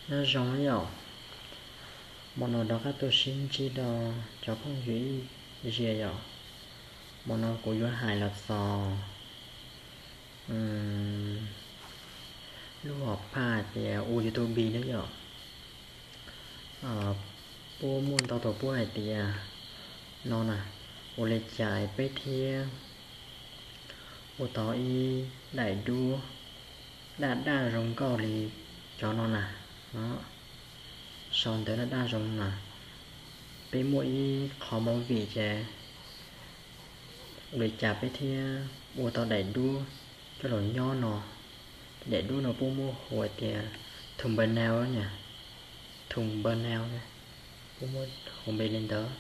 Nyob zoo yom, hmo no rov qab tuaj sib ntsib rau cov phooj ywg ib zaug yom. Hmo no kuv yuav hais los txog lub hom phaj hais tias ua YouTube ne yom. Puab muaj ntau tus puab hais tias no na, ua li cas peb thiaj ua tau ib daim duab daj daj zoo nkauj li cov no na. Sau ntawv daj daj zoo na, peb muaj ib qho movie ces ua li cas peb thiaj ua tau daim duab coj los nyob no. Daim duab no puab muab hu hais tias thumbnail, thumbnail, puab muab hu npe li ntawd.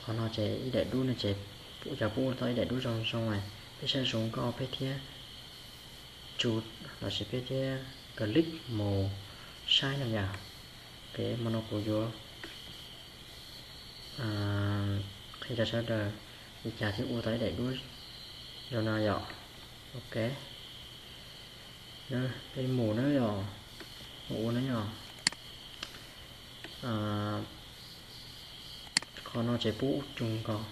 Qhov no ces ib daim duab no ces yog puab ua tau ib daim duab zoo zoo, peb saib zoo nkauj peb thiaj tsu lossis peb thiaj click mus saib no yom. Ces hmo no kuv yuav qhia rau sawv daws li cas thiaj ua tau ib daim duab zoo no yom. Ok, peb mus na yom, mus ua na yom. Qhov no ces puab ua tau nkaus,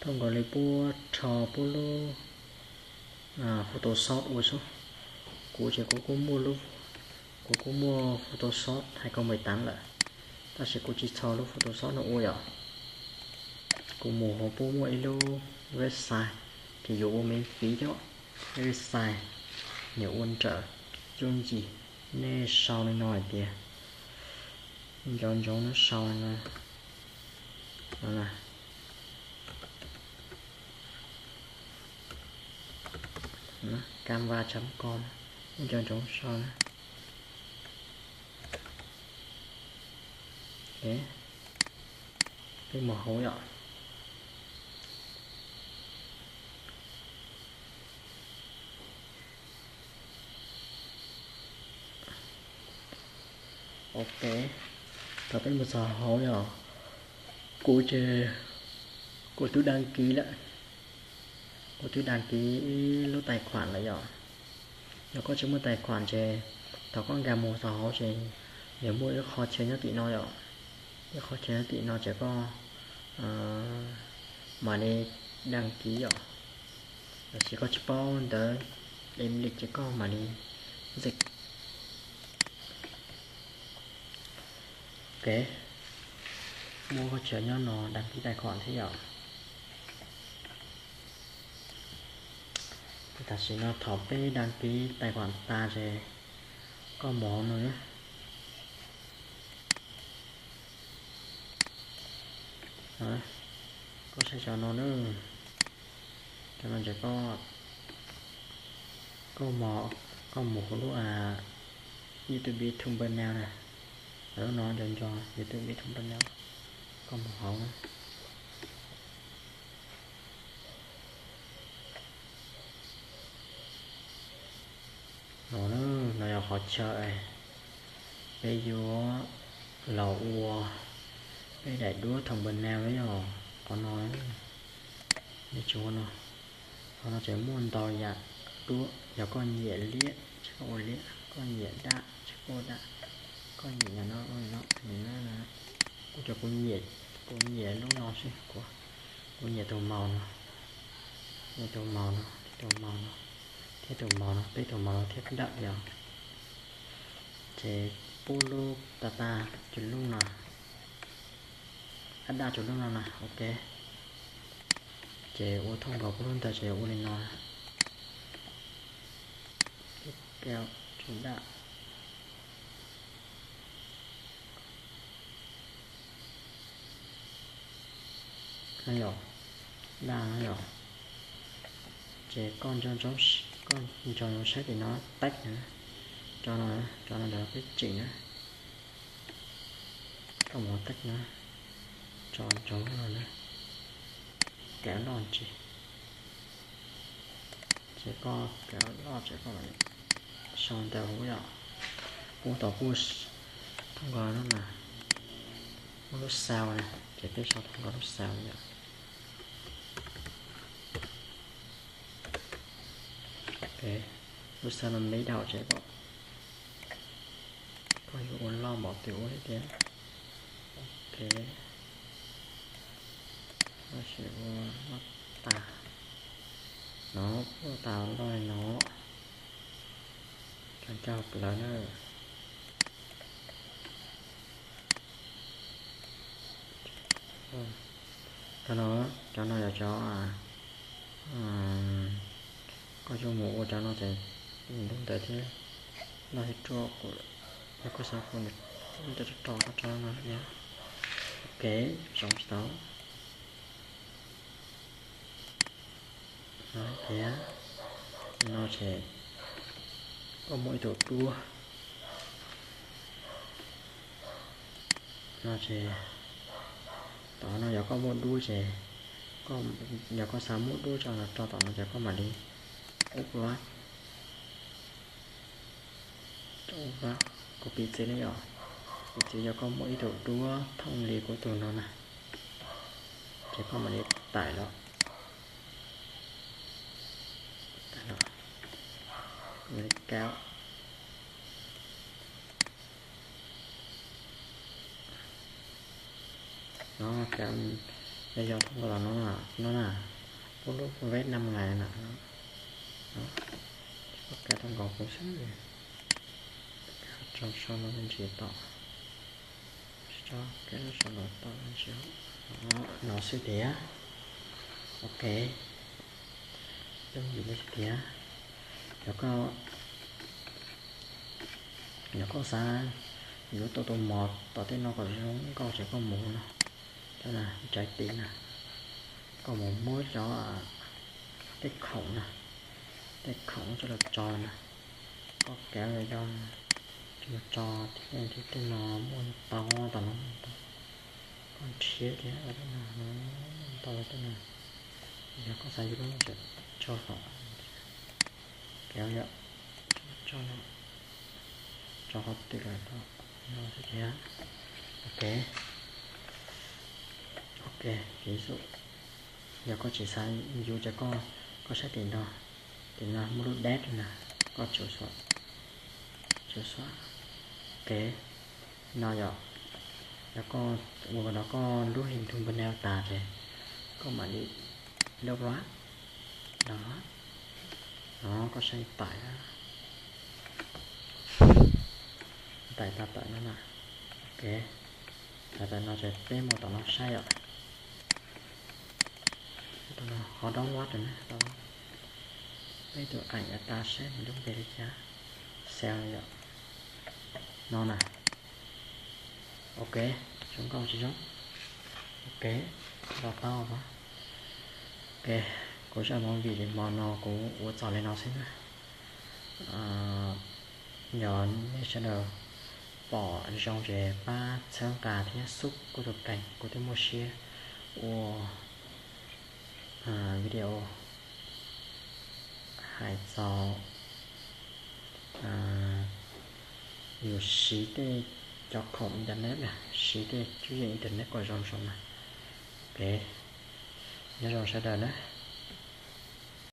tau nkaus li puab rho puab lub Photoshop ua xwb. Kuv ces kuv kuj muaj lub, kuv kuj muaj Photoshop hai không mười tám lawm, tab sis kuv tsis txhob lub Photoshop no ua yom. Kuv mus hauv puab muaj ib lub website ces yuav ua miễn phí thiab, website nws ua nrawm yooj yim. Nej sau li no hais tias, nco ntsoov na, sau li no, canva chấm com, nej nco ntsoov sau na. Peb mus hauv yom. Ok, thaum peb mus txog hauv yom, kuv ces kuv twb đăng ký lawm, kuv twb đăng ký ib lub tài khoản lawm yom. Yog koj tsis muaj tài khoản ces thaum koj nkag mus txog hauv ces nws muaj ib qho chaw nyob tim no yom, ib qho chaw nyob tim no ces koj mam li đăng ký yom. Lossis koj tsis paub ntawv English ces koj mam li dịch. Ok, muaj qhov chaw nyob no đăng ký tài khoản thiab yom. Tam sim no thaum peb đăng ký tài khoản tas ces koj mus hauv no, koj saib cov no na, cov no ces koj, koj mus, koj mus hauv lub YouTube thumbnail na, lub no nco nco YouTube thumbnail, koj mus hauv na. No, no yog qhov chaw peb yuav los ua peb daim duab thumbnail na yom. Qhov no, nej tsis ua no, qhov no ces muaj ntau yam duab, yog koj nyiam liab ces koj ua liab, koj nyiam daj ces koj ua daj, koj nyiam no, kuv cov, kuv nyiam, kuv nyiam lub no xwb, kuv, kuv nyiam tus màu no, nyiam tus màu no, tus màu no, thiab tus màu no, peb tus màu no thiab daj yom. Ces pub lub tas tas cov lub no, daj daj cov lub no na, ok. Ces ua thooj nkaus pub lub ntawd ces ua li no, daj, no yom, daj no yom. Ces koj nco ntsoov, koj nco ntsoov saib tim no text na, tso no, tso no ntawd peb tsim na. Koj mus text na, tso ntsoov no na, kav loj ntsis. Ces koj kav loj ces koj sau ntawv huv yom, pub tau pub thooj nkaus no na, pub lub sau na, ces peb sau thooj nkaus lub sau yom. Lub sau no me dau ces koj, Ua yuav ua loj npaum twg ua li thiab. Ok, tab sis ua loj tas no, ua tas loj li no, cov ncauj plawv na. Cov no, cov no yog cov koj yuav mus ua cov no ces ntub ntawd thiab loj thiab ruaj, yog koj xav ua nws rog rog koj tso no thiab. Ok, zoo tsis tau. Thiab no ces koj muaj ib tug duab no ces tom no yog koj muaj duab ces, yog koj xav muab duab tso no rau tom no ces koj mam li ua vaj, ua vaj, kuv piv txwv na yom, piv txwv yog koj muaj ib tug duab thooj li kuv tus no na, ces koj mam li tải los, tải los, mam li kéo. No, yog thooj nkaus los no, no na, pub lub veb năm ngày na, koj kéo tau nkaus kuv xwb, tso so no me ntsis tom, tso kev lub so no tom me ntsis, no xwb tiag. Ok, yooj yim li xwb tiag. Yog koj, yog koj xav yuav tau tus mos tom tej no kom zoo nkauj ces koj mus no, cov tsav tis na, koj mus muab cov tej khoom na, tej khoom coj los tso na, koj kev yog coj los tso thiab, tej no muaj ntau, tom no muaj ntau, koj nrhiav thiab, tej no muaj ntau tej no, yog koj xav yuav lub no ces tso tom, kev yog tso no, tso qhov twg los tau no xwb tiag. Ok, ok, vis dụ yog koj tsis xav yuav ces koj, koj saib tim no, tim no muaj lub date na, koj tsum xuam, tsum xuam. Ok, no yog, yog koj ua no koj lub hình thumbnail tas ces koj mam li lub vaj no, no koj saib tải, tải tau tawm no na. Ok, tải tawm no ces peb mus tom no saib yom. Tom no qhov download na, peb tus ảnh tas seb nws lub npe li cas, save yom. No na. Ok, zoo nkauj tsis zoo? Ok, los tau. Ok, kuv zaj movie li hmo no kuv ua txog li no xwb na. Yog nej sawv daws pom zoo ces pab txhawb nqa thiab sub kuv tus kênh, kuv twb muaj siab ua video hais txog yus siv tej cov khoom internet, siv tej cuab yeej internet kom zoo zoo na. Ok, nyob zoo sawv daws na.